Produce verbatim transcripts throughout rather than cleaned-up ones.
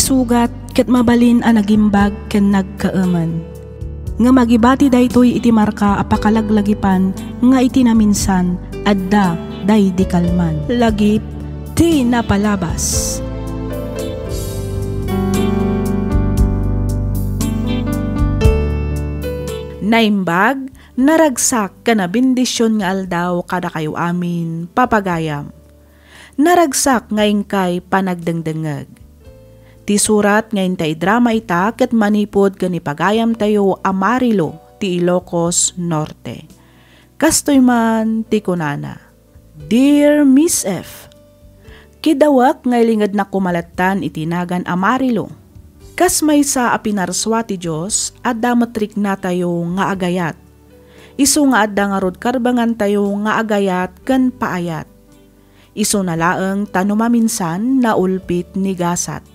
Sugat ket mabalin a nagimbag ken nagkaemen. Ngem agibati daytoy iti marka a pakalaglagipan nga iti naminsan, adda daydi kalman. Lagip ti napalabas. Naimbag, naragsak ken a bendision nga aldaw kadakayo amin, papagayam. Naragsak nga inkay panagdengdengngeg. Ti surat nga inta idrama ita ket manipud ken ni pagayamtayo a Marilo ti Ilocos Norte. Kastoy man ti kunana, "Dear Miss F, kidawek nga ilingednak koma lattan iti nagan a Marilo. Kas maysa a pinarsua ti Dios, adda met riknatayo nga agayat. Isu nga adda ngarud karbangantayo nga agayat ken paayat. Isuna laeng ta no maminsan, naulpit ni gasat.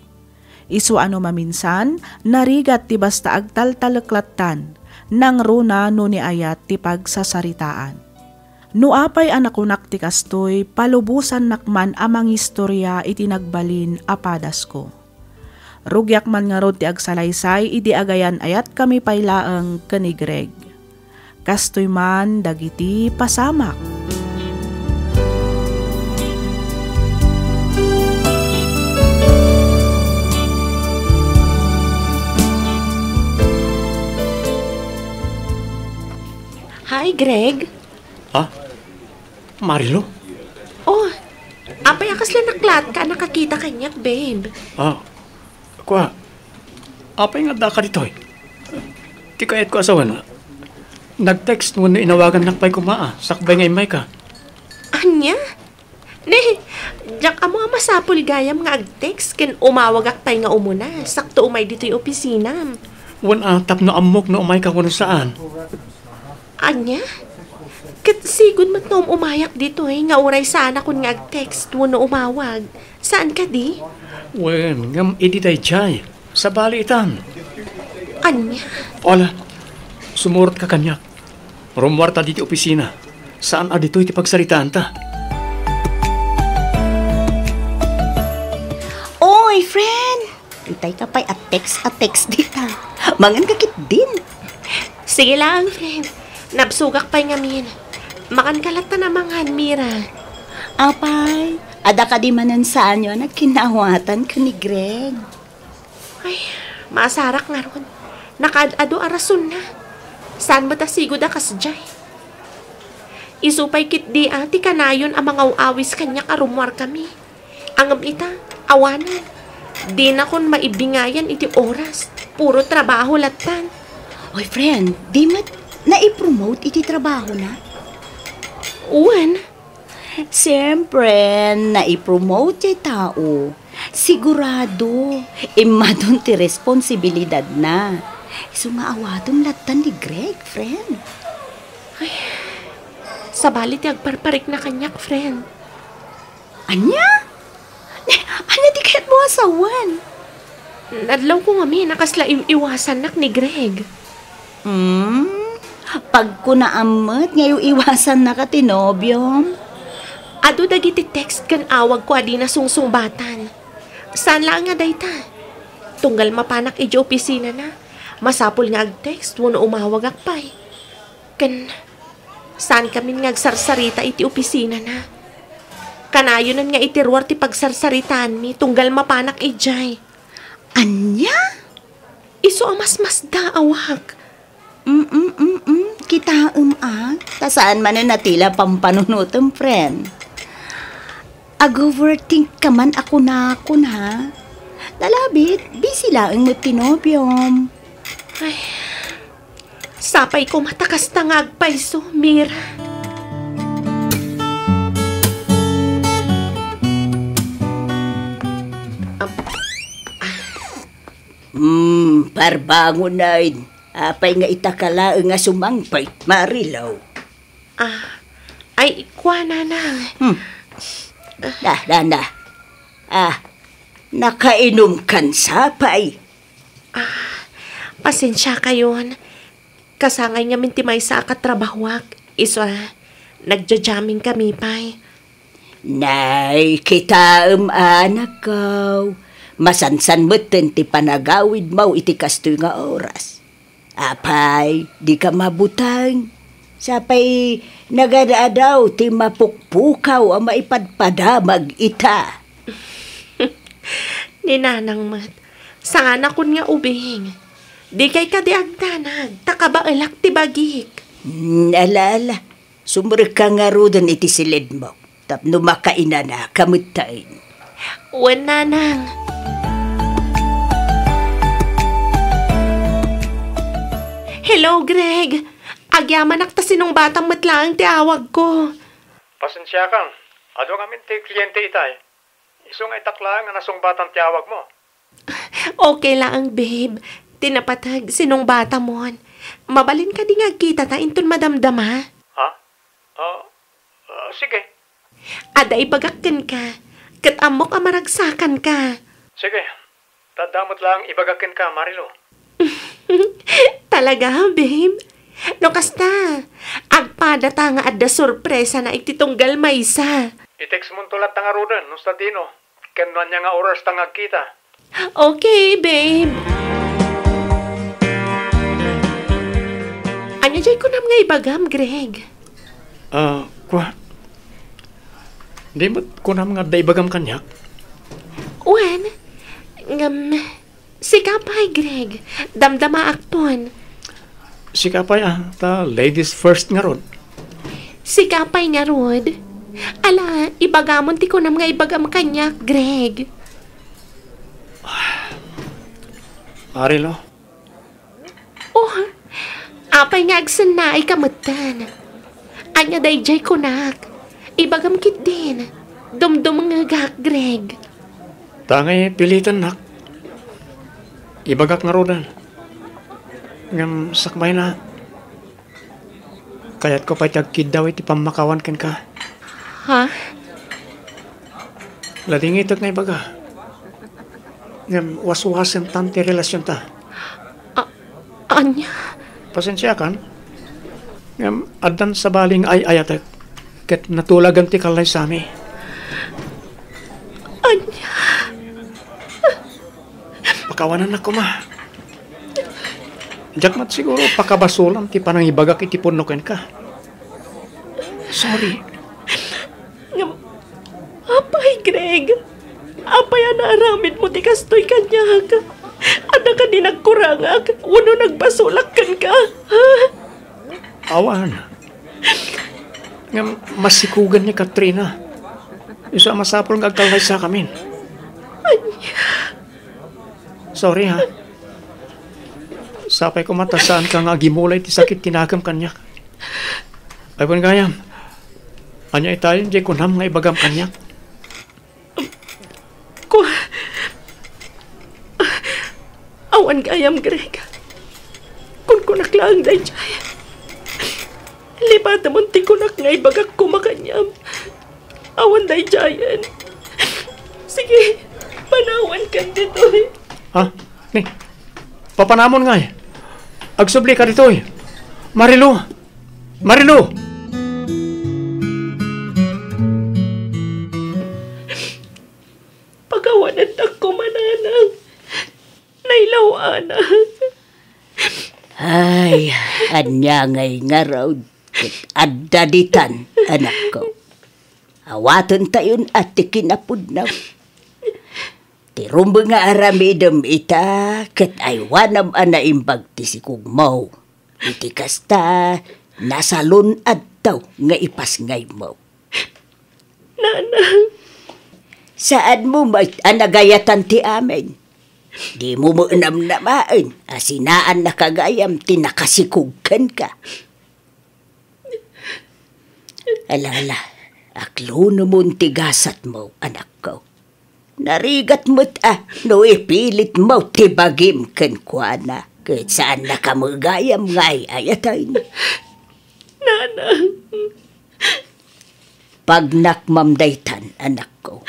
Isu a no maminsan, narigat ti basta agtaltalek lattan, nangruna no ni ayat ti pagsasaritaan. No apay a nakunak ti kastoy, palubosannak man a mangistoria iti nagbalin a padasko. Rugiak man ngarud ti agsalaysay idi agayan-ayatkami pay laeng ken ni Greg. Kastoy man dagiti pasamak." Hi, Greg. Ah? Marilo? Oh, apay a kasla naklatka a nakakita kaniak, babe? Ah, kua, apay nga addaka ditoy? Ti kayatko a sawen, nag-text wenno inawagannak pay koma, ah, sakbay nga immayka. Ania? Ne, diak ammo a masapul gayam nga ag-text ken umawagak pay nga umuna, sakto umay ditoy opisinam. Wen a, tapno ammok no umayka wenno saan. Ania? Ket sigud met no um-umayak ditoy nga uray saanakon nga ag-text wenno umawag. Saan kadi? Wen, ngem idi daydiay, sabali itan. Ania? Ala, sumurotka kaniak. Rummuarta ditoy opisina. Saan a ditoy ti pagsaritaanta. Oy, friend! Itay ka pay a text a text dita. Mangan ka ketdin. Sige laeng, friend. Nabsogak pay ngamin. Makan ka latta a mangan, Mira. Apay, adda kadi manen saanyo a nagkinnaawatan ken ni Greg? Ay, maasarak ngarud. Nakaad-adu a rasonna. Saan met a sigud a kasdiay? Isu pay ketdi a ti kanayon a mangaw-awis kaniak a rummuarkami. Ngem ita, awanen. Dinakon maibingayan iti oras. Puro trabaho lattan. Oy, friend, di met naipromote iti trabahona? Wen. Siyempre, naipromote ti tao. Sigurado, immadon ti responsibilidadna. Isu nga awaton lattan ni Greg, friend. Ay, sabali ti agparparikna kaniak, friend. Ania? Ania ti kayatmo a sawen? Nadlawko ngamin a kasla iw-iwasannak ni Greg. Hmm? Pagkunaam met nga iw-iwasannaka ti nobiom? Adu dagiti text ken awagko a dina sungsungbatan. Saan laeng nga dayta. Tunggal mapanak idiay opisinana, masapul nga ag-text wenno umawagak pay. Ken saankamin nga agsarsarita iti opisinana. Kanayonen nga iti ruar ti pagsarsaritaanmi tunggal mapanak idiay. Ania? Isu a masmasdaawak. Mm, mm, mm. Kitaem a, ta saan manen a tila pampanunotem, friend. Ag-overthink ka man a kunakon, ha? Nalabit, busy laeng met ti nobiom. Ay, sapay koma ta kasta nga agpayso, Mira. Am-, Hmm, parbangon ay. Apay nga ita ka laeng a sumangpet, Marilo? Ah, ay, kua, Nanang. Hmm. Da, da, da. Ah, nakainumkan sapay? Ah, pasensiakayon. Kasangay ngamin ti maysa a katrabahoak. Isu a, nagja-jamming kami pay. Nay, kitaem a, anakko. Masansan metten ti panagawidmo iti kastoy nga oras. Apay, dika mabuteng. Sapay, nagad-adaw ti mapukpukaw a maipadpadamag ita. Ni Nanang met, saanakon nga ubing. Dikay kadi agdanag, ta kabaelak ti bagik. Hmm, ala, ala. Sumrekka ngaruden iti silidmo, tapno makainanaka metten. Wen, Nanang. Hello, Greg. Agyamanak ta sinungbatam met laeng ti awagko. Pasensiakan. Adu ngamin ti kliente itay. Isu nga itak laeng a nasungbatan ti awagmo. Okay laeng, babe. Ti napateg, sinungbatamon. Mabalin kadi nga agkitata inton madamdama? Ha? Ah, ah, sige. Adda ibagak kenka. Ket ammok a maragsakanka. Sige. Tadda met laeng ibagak kenka, Marilu. Talaga, babe? No kasta, agpadata nga adda sorpresana iti tunggal maysa. I-textmonto latta ngaruden no sadino, ken no ania nga oras ta nga agkita. Okay, babe. Ania jay kunam nga ibagam, Greg? Ah, kua. Di met kunam nga adda ibagam kaniak? Wen, ngem, sika pay, Greg. Damdamaakton. Sika pay, ah, ta ladies first ngarud. Sika pay ngarud. Ala, ibagamon ti kunam nga ibagam kaniak, Greg. Marilu. Oh, apay nga agsennaayka metten? Ania daydiay kunak? Ibagam ketdin. Dumdumngegak, Greg. Ta ngay pilitennak. Ibagak ngaruden. Ngem sakbayna, kayatko pay ti agkiddaw iti pammakawan kenka. Ha? Ladingitek nga ibaga. Ngem waswasentan ti relasionta. A-, ania? Pasensiakan. Ngem addan sabali nga ay-ayatek ket natulagan ti kallaysami. Ania? Pakawanannak koma. Diak met siguro pakabasolan ti panangibagak iti pudno kenka. Sorry. Ngem, apay, Greg? Apay a naaramidmo ti kastoy kaniak? Adda kadi nagkurangak wenno nagbasolak kenka? Ha? Awan. Ngem masikugan ni Katrina. Isu a masapul nga agkallaysakamin. Ania? Sorry, ha. Sapay koma ta saanka nga agimula iti sakit ti nakem kaniak. Ay, wen gayam. Ania itayen jay kunam nga ibagam kaniak? Kua. Awan gayam, Greg. Kunkunak laeng daydiay. Lipatemon ti kunak nga ibagak koma kaniam. Awan daydiayen. Sige, panawankan ditoy. Ha? Ni, papanamon ngay. Agsubli ka ditoy. Marilu! Marilu! Pakawanentak koma, Nanang. Nailaw-anak. Ay, ania ngay ngarud ket adda ditan, anakko. Awatentayon a ti kinapudno. Ti rumbeng nga aramidem ita ket aywanam a naimbag ti sikugmo. Iti kasta, nasalun-adto nga ipasngaymo. Nanang. Saanmo met a nagayatan ti amin. Dimo met namnamaen a sinaannaka gayam ti nakasikog kenka. Ala, ala, aklunemon ti gasatmo, anakko. Narigat met a no ipilitmo ti bagim kenkuana, ket saannaka met gayam nga ay-ayaten. Nanang. Pagnakmam daytan, anakko.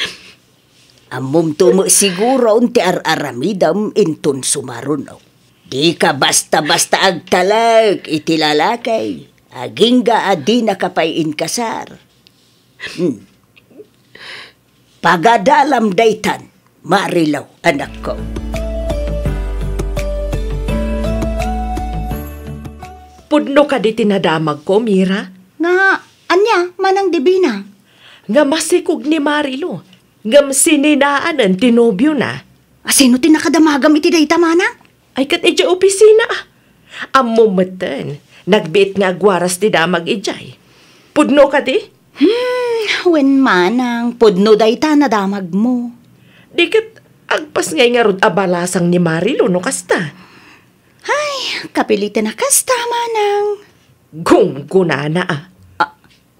Ammomto met siguron ti ar-aramidem inton sumaruno. Dika basta-basta agtalek iti lalaki, agingga a dinaka pay inkasar. Hmm. Pagadalam daytan, Marilo, anakko. Pudno kadi ti nadamagko, Mira? Nga, ania, Manang Divina? Nga masikog ni Marilo, ngem sininaanen ti nobiona. A, sino ti nakadamagam iti dayta, Manang? Ay, ket idiay opisina, a. Ammom metten, nagbiit nga agwaras ti damag idiay. Pudno kadi? Hmm, wen, Manang, pudno dayta nadamagmo. Di ket agpasngay ngarud a balasang ni Marilo no kasta. Ay, kapiliten a kasta, Manang. Gunggonana, a. A,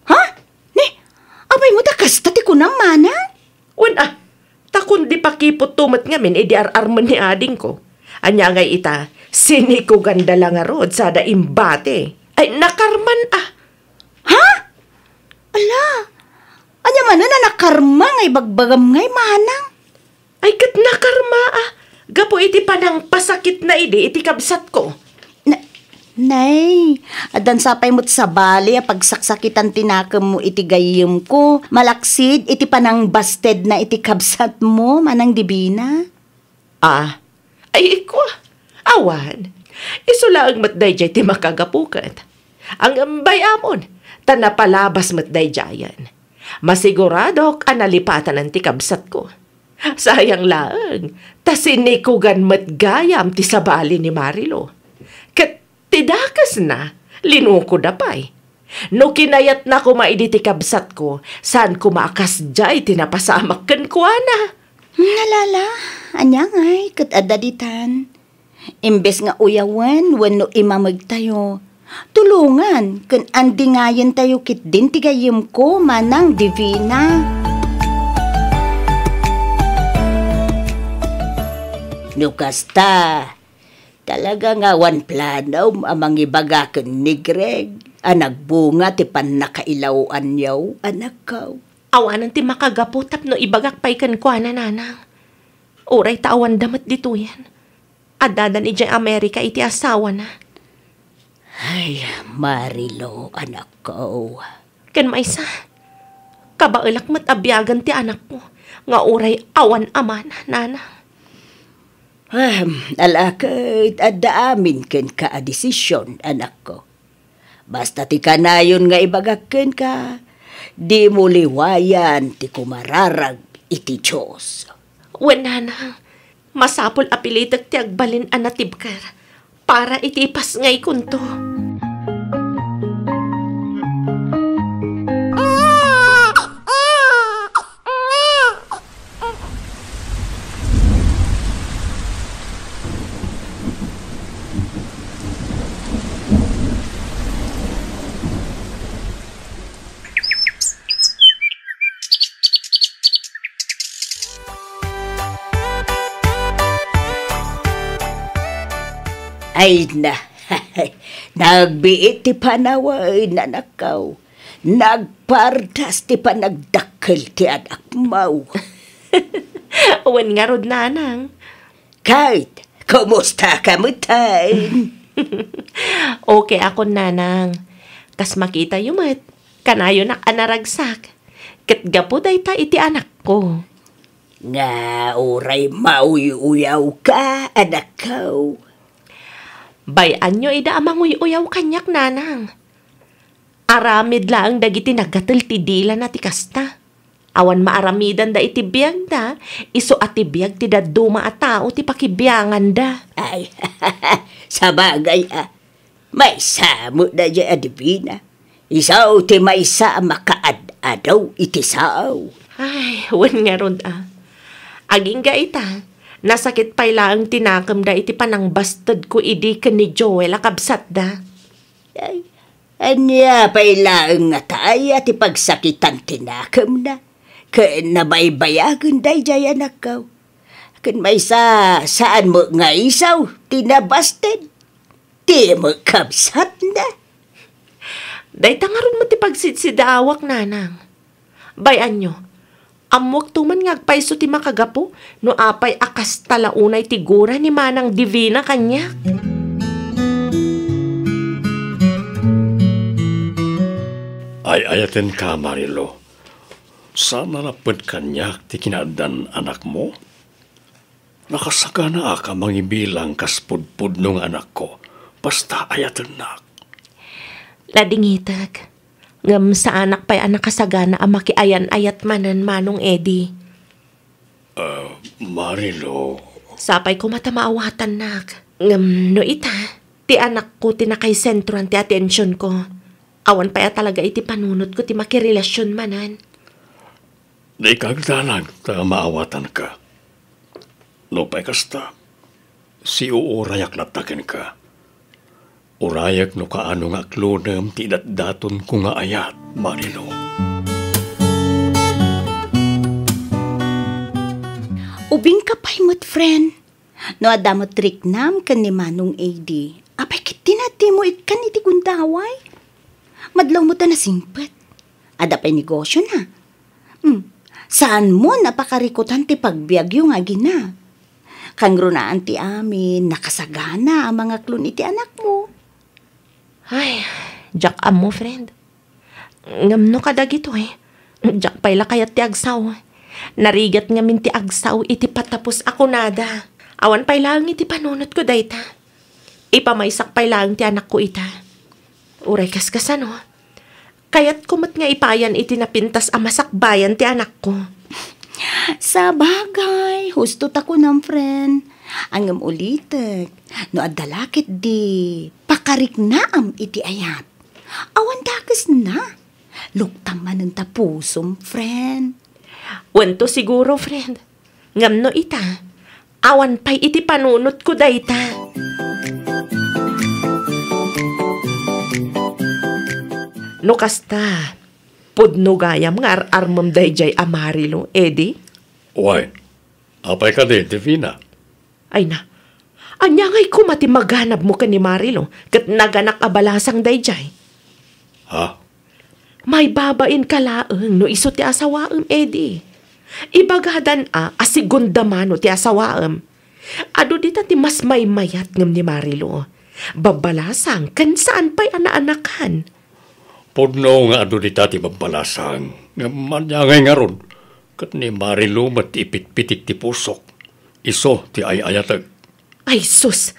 ha? Ni, apay met a kasta ti kunam, Manang? Wen, a, ta kundi pakiputto met ngamin idi ar-armen ni adingko. Ania ngay ita, sinikoganda la ngarud sada imbati. Ay, nakarman, a. Ha? Ala, ania manen a nakarma nga ibagbagam ngay, Manang? Ay, ket nakarma, a, gapu iti panangpasakitna idi iti kabsatko. Na-, nay, addan sa pay met sabali a pagsaksakitan ti nakemmo iti gayyemko, malaksid iti panangbastedna iti kabsatmo, Manang Divina? A, ay, ikwa, awan. Isu laeng met daydiay ti makagapu ket. Ngem bay-amon, ta napalabas met daydiayen. Masiguradok a nalipatanan ti kabsatko. Sayang laeng, ta sinikogan met gayam ti sabali ni Marilo. Ket ti dakesna, linukoda pay. No kinayatna koma idi ti kabsatko, saan koma a kasdiay ti napasamak kenkuana. Nalala, ania ngay ket adda ditan? Imbes nga uyawen wenno imamegtayo, tulongan ken andingayentayo ketdin ti gayyemko, Manang Divina. No kasta, talaga nga awan planom a mangibaga ken ni Greg a nagbunga ti pannakailaw-anyo, anakko? Awanen ti makagapu tapno ibagak pay kenkuana, Nanang. Uray ta awanda met ditoyen. Addadan idiay Amerika iti asawana. Ay, Marilo, anakko. Ken maysa, kabaelak met a biagen ti anakko nga uray awan amana, Nanang. Ahem, ala ket adda amin kenka a desisyon, anakko. Basta ti kanayon nga ibagak kenka, dimo liwayan ti kumararag iti Dios. Wen, Nanang, masapul a pilitek ti agbalin a natibker para iti ipasngaykonto. Ay na, nagbiit ti panawen, anakko. Nagpardas ti panagdakkel ti anakmo. Wen ngarud, Nanang. Kate, kumusta ka metten? Okay akon, Nanang. Kas makitayo met, kanayonak a naragsak. Ket gapu dayta iti anakko. Nga uray mauy-uyawka, anakko. Bay-anyo ida a manguy-uyaw kaniak, Nanang. Aramid laeng dagiti nagatel ti dilana ti kasta. Awan maaramidanda iti biagda, isu a ti biag ti dadduma a tao ti pakibianganda. Ay, sabagay a, maysa met daydiay a Divina. Isu ti maysa a makaad-adaw iti sao. Ay, wen ngarud a. Agingga ita, nasakit pay laeng ti nakemda iti panangbastedko idi ken ni Joel a kabsatda. Ay, ania pay laeng nga taya ti pagsakitan ti nakemna ken nabaybayagen daydiay, anakko? Ken maysa, saan met nga isu ti nabasted? Ti met kabsatna. Dayta ngarud met ti pagsidsidaawak, Nanang. Bay-anyo, ammoakto man nga agpayso ti makagapu no apay a kasta la unay ti gura ni Manang Divina kaniak. Ay-ayatenka, Marilo. Saan a lapped kaniak ti kinaaddan anakmo? Nakasaganaak a mangibilang kas pudpudno nga anakko. Basta ayatennak. Ladingitek. Ngem saanak pay a nakasagana a makiayan-ayat manen, Manong Eddie. Ah, Marilu. Sapay koma ta maawatannak. Ngem no ita, ti anakko ti nakaisentroan ti atensionko. Awan pay a talaga iti panunotko ti makirelasion manen. Di ka agdanag ta maawatanka. Nupay kasta, siuurayak latta kenka. Urayak no kaano nga aklonem ti idatdatonko nga ayat, Marilu. Ubingka pay met, friend. No adda met riknam ken ni Manong Eddie, apay ket tinatimo ikkan iti gundaway? Madlaw mo ta nasingpet. Adda pay negosiona. Hmm. Saanmo a pakarikutan ti pagbiagyo nga agina? Kangrunaan ti amin, nakasagana a mangaklon iti anakmo. Ay, diak ammo, friend. Ngem no kadagitoy, diak pay la kayat ti agsao. Narigat ngamin ti agsao iti patapos a kunada. Awan pay laeng iti panunotko dayta. Ipamaysak pay laeng ti anakko ita. Uray kaskasano, kayatko met nga ipayan iti napintas a masakbayan ti anakko. Sabagay, husto ta kunam, friend. Ngem ulitek, no adda la ketdi pakariknaam iti ayat, awan dakesna. Luktam manen ta pusom, friend. Wen to siguro, friend. Ngem no ita, awan pay iti panunotko dayta. No kasta, pudno gayam nga ar-armem daydiay a Marilu, Eddie? Wen, apay kadi, Divina? Ay na, ania ngay koma ti maganabmo ken ni Marilu ket naganak a balasang daydiay? Ha? Maibabainka laeng no isu ti asawaem, Eddie. Ibagadan a, a segunda mano ti asawaem. Adu dita ti mas maymayat ngem ni Marilu. Babbalasang ken saan pay a naanakan. Pudno nga adu dita ti babbalasang, ngem ania ngay ngarud, ket ni Marilu met ti ipitpitik ti pusok. Isu ti ay-ayatek. Ay sus,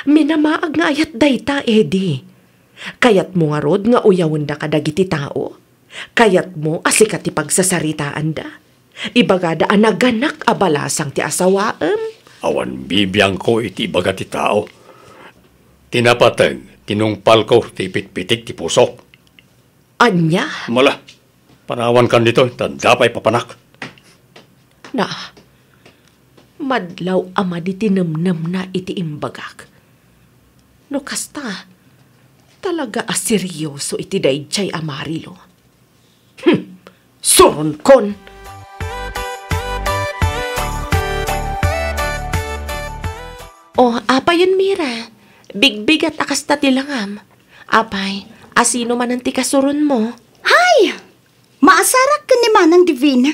minamaag nga ayat dayta, Eddie. Kayatmo ngarud nga uyawenda kadagiti tao? Kayatmo a sika ti pagsasaritaanda? Ibagada a naganak a balasang ti asawaem? Awan bibiangko iti ibaga ti tao. Ti napateg, tinungpalko ti ipitpitik ti pusok. Ania? Mala, panawankan ditoy, ta adda pay papanak. Na, madlaw a madi ti nemnemna iti imbagak. No kasta, talaga a seryoso iti daydiay a Marilu. Hmm, suronkon! O, apayen, Mira, bigbigat a kasta ti langam. Apay, asino manen ti kasuronmo? Hay! Maasarak ken ni Manang Divina.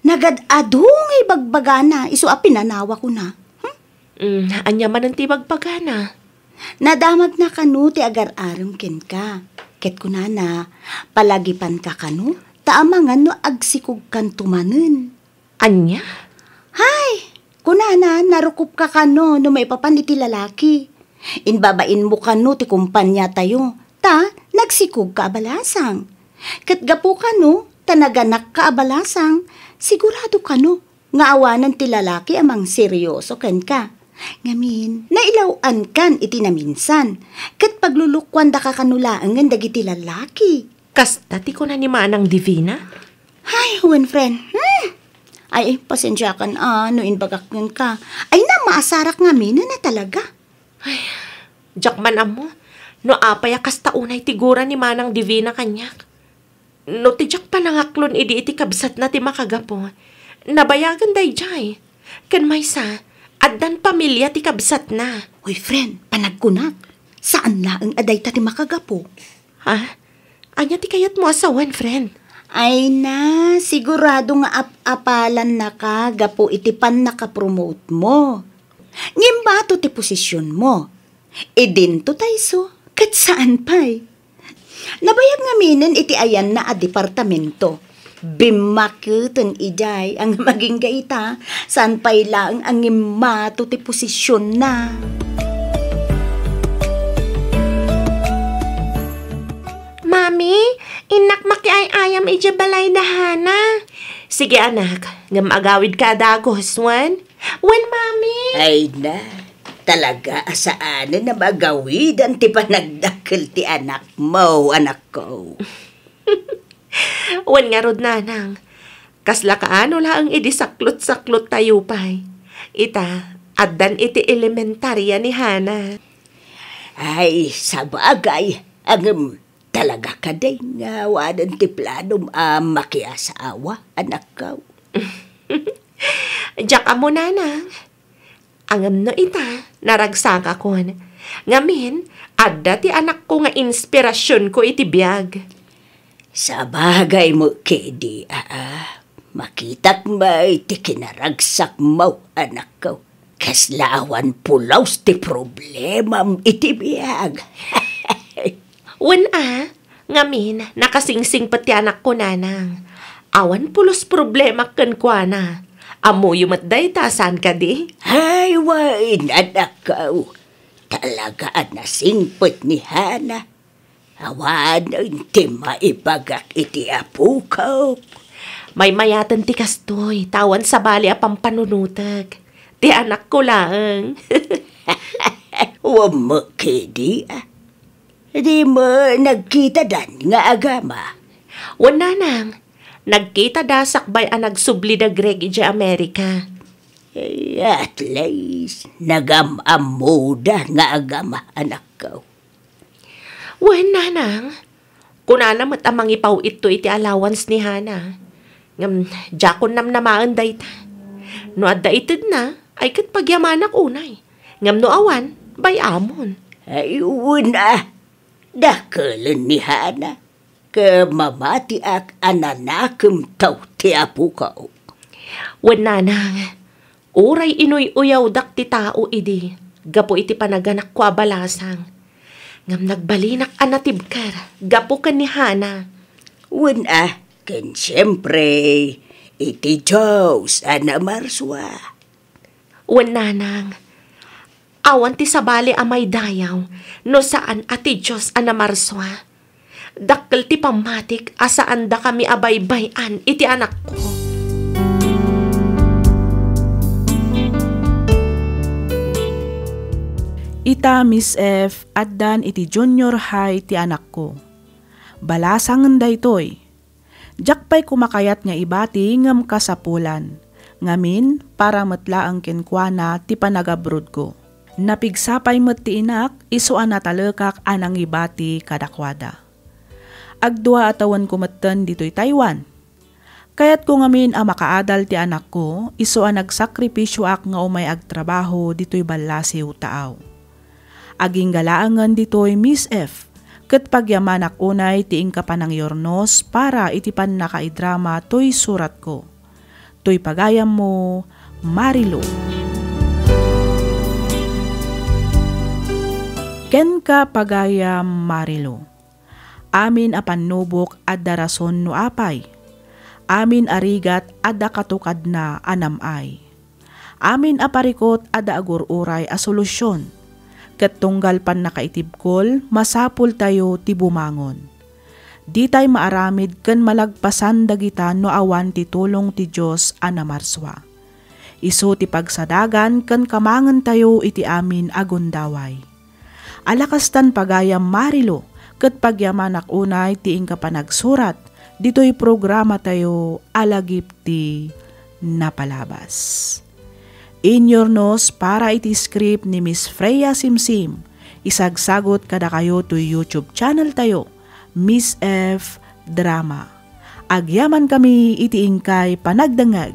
Nagad-adu nga ibagbagana isu a pinanawakona. Hmm? Mm, ania manen ti ibagbagana? Nadamagna kano ti agar-arem kenka. Ket kunana, palagipanka kano, ta amangan no agsikogkanto manen. Ania? Hay! Kunana, narukopka kano no maipapan iti lalaki. Inbabainmo kano ti kompaniatayo, ta nagsikogka a balasang. Ket gapu kano, ta naganakka a balasang, sigurado kano nga awanen ti lalaki a mangseryoso kenka. Ngamin, nailaw-ankan iti naminsan, ket paglulukuandaka kano laengen dagiti lalaki. Kasta ti kuna ni Manang Divina? Ay, wen, friend. Hmm. Ay, pasensiakan a no imbagak kenka. Ay na, maasarak ngaminen a talaga. Ay, diak man ammo no apay a kasta unay ti gura ni Manang Divina kaniak. No ti diak panangaklon idi iti kabsatna ti makagapu, nabayagen daydiay. Ken maysa, addan pamilia ti kabsatna. Uy, friend, panagkunak, saan laeng a dayta ti makagapu. Ha? Ania ti kayatmo a sawen, friend? Ay na, sigurado nga ap-apalannaka gapu iti pannakapromote mo. Ngimbato ti posisyonmo. Idinto ta isu, ket saan pay. Nabayag ngaminen iti ayanna a departamento. Bimmaketen idiay, ngem agingga ita, saan pay laeng a ngimmato ti posisionna. Mami, innak makiay-ayam idiay balay da Hana. Sige, anak, ngem agawidka a dagus, wen? Wen, Mami? Ay na, talaga a saanen a magawidan ti panagdakkel ti anakmo, anakko. Wen ngarud, nanang, kasla kaano laeng idi saklot-saklot tayo pay. Ita, addan iti elementaria ni Hana. Ay, sabagay, ngem talaga kadi nga awanen ti planom a makiasawa, anakko? Diak ammo, nanang. Ngem no ita, naragsakakon. Ngamin, adda ti anakko nga inspirasionko iti biag. Sabagay met kadi, aa. Makitak met ti kinaragsakmo, anakko. Kasla awan pulos ti problemam iti biag. Wen a, ngamin, nakasingsingpet ti anakko, nanang. Awan pulos problema kenkuana. Ammoyo met dayta, saan kadi? Ay, wen, anakko. Talaga a nasingpet ni Hana. Awanen ti maibagak iti apokok. Maymayaten ti kastoy, ta awan sabali a pampanunotek. Ti anakko laeng. Wen met kadi, a. Di met nagkitadan nga agama? Wen, nanang, nagkitada sakbay a nagsubli da Greg idiay Amerika. Eh, at least, nagam-ammoda nga agama, anakko. Wen, nanang, kunana met a mangipaw-itto iti allowance ni Hana. Ngem, diakon namnamaen dayta. No adda itedna, ay ket pagyamanak unay. Ngem no awan, bay-amon. Ay, wen a, dakkelen ni Hana. Ket mamatiak a nanakemto ti apoko. Wen, nanang, uray inuy-uyawdak ti tao idi, gapu iti panaganakko a balasang. Ngem nagbalinak a natibker gapu ken ni Hana. Wen a, ken siempre, iti Dios a namarsua. Wen, nanang, awan ti sabali a maidayaw no saan a ti Dios a namarsua. Dakkel ti pammatik a saandakami a baybay-an iti anakko. Ita, Miss F, addan iti junior high ti anakko. Balasangen daytoy. Diak pay koma kayat nga ibati ngem kasapulan. Ngamin, para met laeng kenkuana ti panagabrodko. Napigsa pay met ti inak isu a natalekak a nangibati kadakuada. Agdua a tawenko metten ditoy Taiwan. Kayatko ngamin a makaadal ti anakko isu a nagsakripisioak nga umay agtrabaho ditoy ballasiw taaw. Agingga laengen ditoy, Miss F, ket pagyamanak unay ti inka panangyurnos para iti pannakaidrama toy suratko. Toy pagayammo, Marilu. Kenka, pagayam Marilu. Amin a pannubok adda rason no apay. Amin a rigat adda katukadna a nam-ay. Amin a parikut adda agur-uray a solusyon. Ket tunggal pannakaitibkol, masapultayo ti bumangon. Ditay maaramid ken malagpasan dagita no awan ti tulong ti Dios a namarsua. Isu ti pagsadagan ken kamangentayo iti amin a gundaway. Ala kastan, pagayam Marilu, ket pagyamanak unay ti inka panagsurat ditoy programatayo a Lagip ti Napalabas. Inyurnos para iti script ni Miss Freya Simsim, isagsagut kadakayo toy YouTube channel tayo, Miss F Drama. Agyamankami iti inkay panagdengngeg.